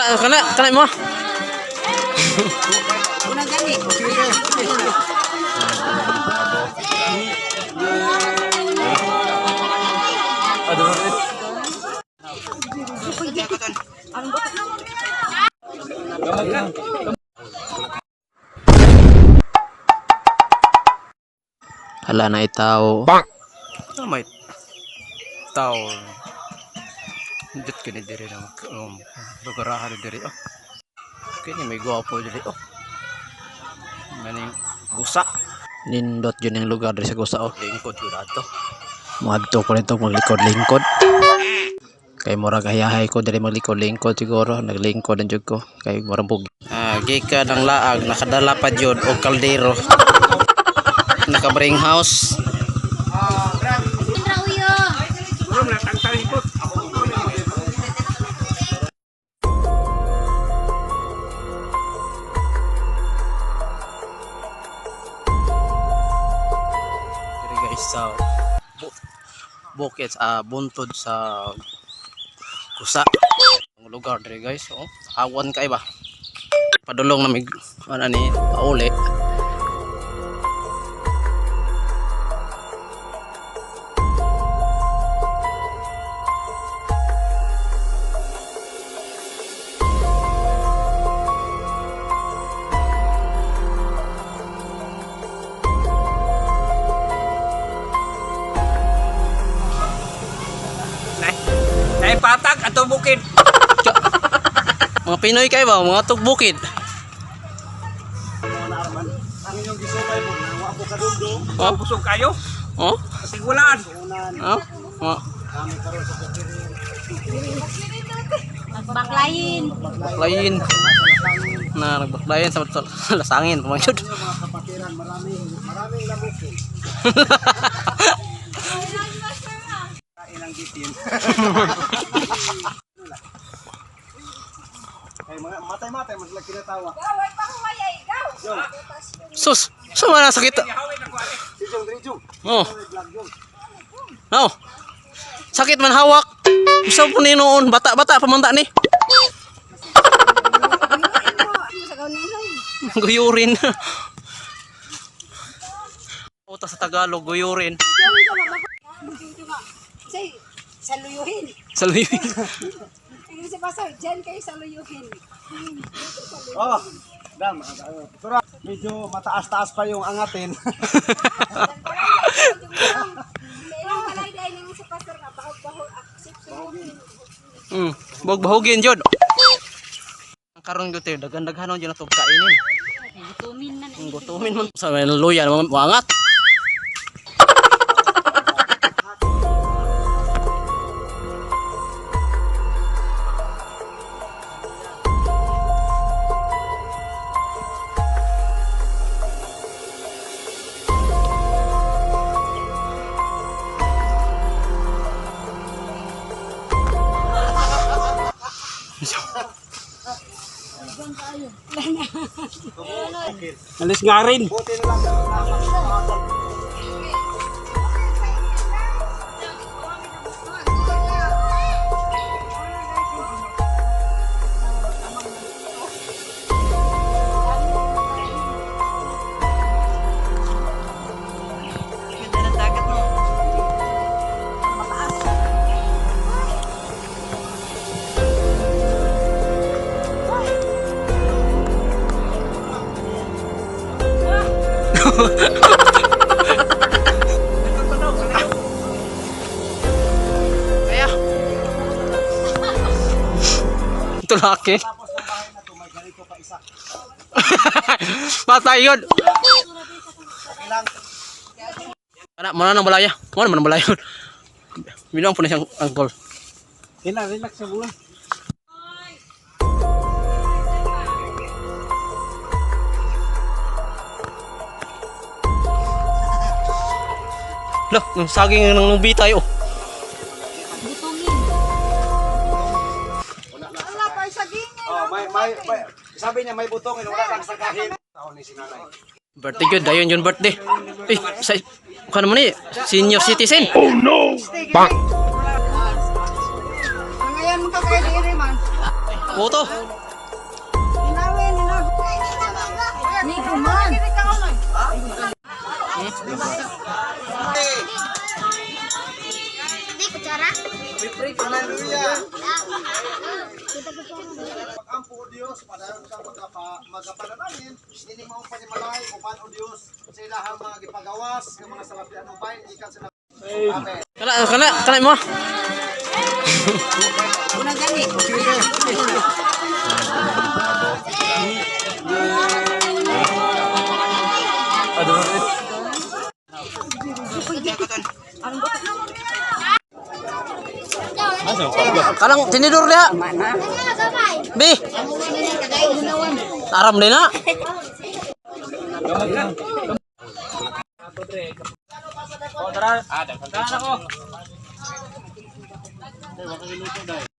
Kana kana kana mo. Una gani. Hala na itaw. Ah, may tao. Dito kini diri na lugarahan diri oh. Kini may gwapo diri oh. Maning gusa. Nindot yun ang lugar diri sa gusa oh. Lingkod ko ato. Moadto ko nito maglikod-lingkod. Kay murag hayahay ko diri maglikod-lingkod siguro, naglingkod ang jud ko kay murag bug. Ah, gikan ang laag nakadala pa jud og kaldero. Naka bring house. Indra uyo. Diri guys sa bukid sa buntod sa Kusa. Ang lugar diri guys, oh. Awan kay ba. Padulong na mig ano ni pauli. Nay patag ato bukid. Mga Pinoy kay ba, mga tugbukid. Ang inyong gisubay po, wa po kadumdum. Oh, Busog kayo. oh, Sigulaan. oh. Oh. Baklayin. Baklayin. Na nagbaklayin sa lasangin pamangyod. Mga kapatiran, maraming maraming lamukin. Kain ang gitin. Kay mga matay-matay mas lagi kinatawa. Sus, sa mana sakit. Rijong, rijong. Oh, Vlog yun. no. Sakit man hawak. Gusto po ni noon, bata-bata pamanta ni. Guyurin. Uta sa Tagalog, guyurin. Say, saluyuhin. Saluyuhin. Sige si Pastor, dyan kayo saluyuhin. Oh, dam. Pero medyo mataas-taas pa yung angatin. Ilang balay dahil yung si Pastor nga, bahog-bahog, sip-suyuhin. Bagbahugin jud. Ang karon gyud tayo daghan-daghanon jud nato kainin. Gutumin na. Ang gutumin man sa may luya mga wangat. Alis nga rin. Buti na lang. Ganda ng dagat mo. Kaya. Tulaki. Tapos ng bahay na to, may ganito pa isa. Patay yun. Okay lang. Kana mo na nang balaya. Mo na nang balaya. Bilang po na siyang angkol. Relax, relax sa buwan. Lah, nang saging nang nubitay oh. Gutumin. Wala pa sa gingay. Oh, may, sabi niya may butongin, wala lang sakahin. Taon ni sinanay. Birthday good, dayon yun birthday. Eh, sa kano mo ni senior citizen. Ang ngayon mo ka kay Diri man. Puto. Ni kuman. Di kutsara. Hallelujah. Pag-ampo o Dios, padayon ka magapanalangin, nining maong panimalay, uban o Dios, sa ilahang mga gipagawas, nga mga salapian o bayan, gikan sa Amen. Kana kana kana mo. Kalang tinidor niya. Bi. Aram din na. Tara. Tara ko.